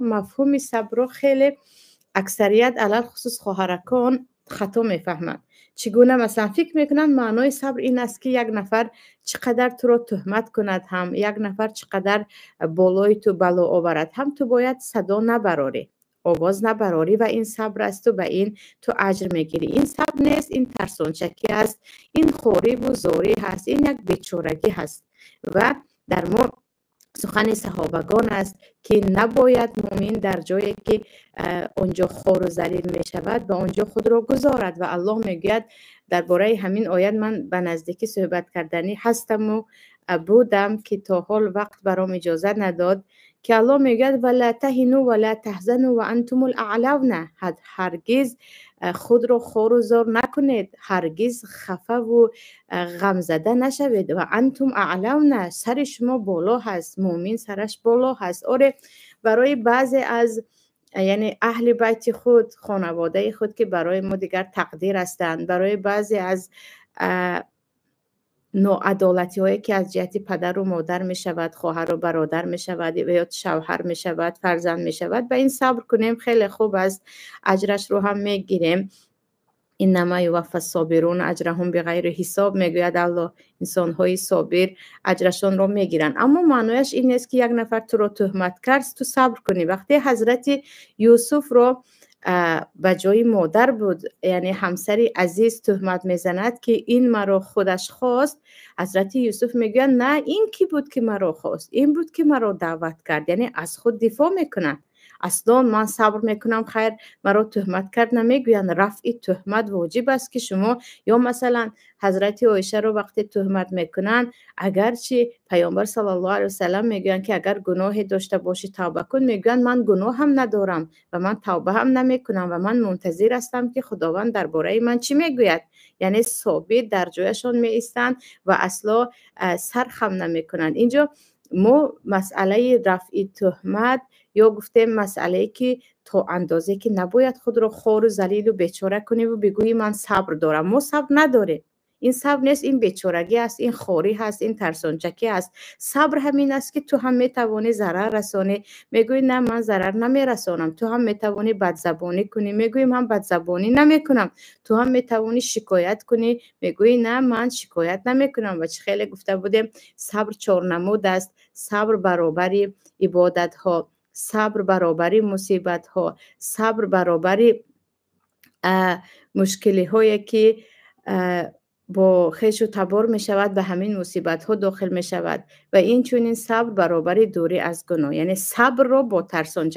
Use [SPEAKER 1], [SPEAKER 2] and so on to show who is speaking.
[SPEAKER 1] Мафҳуми сабрро хеле аксарият, алалхусус хоҳаракон, хато мефаҳманд. Чӣ гуна, масалан, фикр мекунанд, маънои сабр ин аст, ки як нафар чӣ қадар туро тӯҳмат кунад ҳам, як нафар чӣ қадар болои ту бало оварад ҳам, ту бояд садо набарорӣ, овоз набарорӣ ва ин сабр асту ба ин ту аҷр мегирӣ. Ин сабр нест, ин тарсончакӣ аст, ин хориву зорӣ ҳаст, ин як бечорагӣ ҳаст. Ва дар мо сухани саҳобагон аст, ки набояд мӯмин дар ҷое, ки он ҷо хору залил мешавад, ба он ҷо худро гузорад. Ва Аллоҳ мегӯяд дар бораи ҳамин оят, ман ба наздикӣ суҳбат карданӣ ҳастаму будам, ки то ҳол вақт баром иҷозат надод, ки Аллоҳ мегӯяд: ولا تهنوا ولا تحزنوا وأنتم الأعلون. Ҳаргиз худро хору зор накунед, ҳаргиз хафаву ғамзада нашавед. وأنتم الأعلون, сари шумо боло ҳаст, мӯмин сараш боло ҳаст. Оре, барои баъзе аз, яъне, аҳли байти худ, хонаводаи худ, ки барои мо дигар тақдир ҳастанд, барои баъзе аз ноадолатиҳое, ки аз ҷиҳати падару модар мешавад, хоҳару бародар мешавад ё шавҳар мешавад, фарзанд мешавад, ба ин сабр кунем, хеле хуб аст, аҷрашро ҳам мегирем. إنما يوفى الصابرون أجرهم بغير حساب, мегӯяд Аллоҳ, инсонҳои собир аҷрашонро мегиранд. Аммо маънояш ин нест, ки як нафар туро тӯҳмат кард, ту сабр кунӣ. Вақте ҳазрати Юсуфро ба ҷои модар буд, яъне ҳамсари азиз, тӯҳмат мезанад, ки ин маро худаш хост, ҳазрати Юсуф мегӯяд: «На, ин кӣ буд, ки маро хост? Ин буд, ки маро даъват кард». Яъне аз худ дифоъ мекунад. Аслон ман сабр мекунам, хайр, маро тӯҳмат кард, намегӯянд. Рафъи тӯҳмат воҷиб аст, ки шумо ё масалан ҳазрати Оишаро вақте тӯҳмат мекунанд, агарчи Паёмбар саллаллоҳу алайҳи васалам мегӯянд, ки агар гуноҳе дошта бошӣ, тавба кун, мегӯянд: «Ман гуноҳам надорам ва ман тавба ҳам намекунам ва ман мунтазир ҳастам, ки Худованд дар бораи ман чӣ мегӯяд». Яъне собит дар ҷояшон меистанд ва асло сар хам намекунанд. Инҷо мо масъалаи рафъи тӯҳмат ё гуфтем, масъалае, ки то андозе, ки набояд худро хору залилу бечора куниву бигӯӣ: «Ман сабр дорам». Мо сабр надорем, ин сабр нест, ин бечорагӣ аст, ин хорӣ ҳаст, ин тарсончакӣ аст. Сабр ҳамин аст, ки ту ҳам метавонӣ зарар расонӣ, мегӯӣ: «На, ман зарар намерасонам». Ту ҳам метавонӣ бадзабонӣ кунӣ, мегӯӣ: «Ман бадзабонӣ намекунам». Ту ҳам метавонӣ шикоят кунӣ, мегӯӣ: «На, ман шикоят намекунам». Ва чӣ хеле гуфта будем, сабр чорнамуд аст: сабр баробари ибодатҳо, сабр баробари мусибатҳо, сабр баробари мушкилиҳое, ки бо хешу табор мешавад, ба ҳамин мусибатҳо дохил мешавад, ва инчунин сабр баробари дурӣ аз гуноҳ. Яъне сабрро бо тарсонча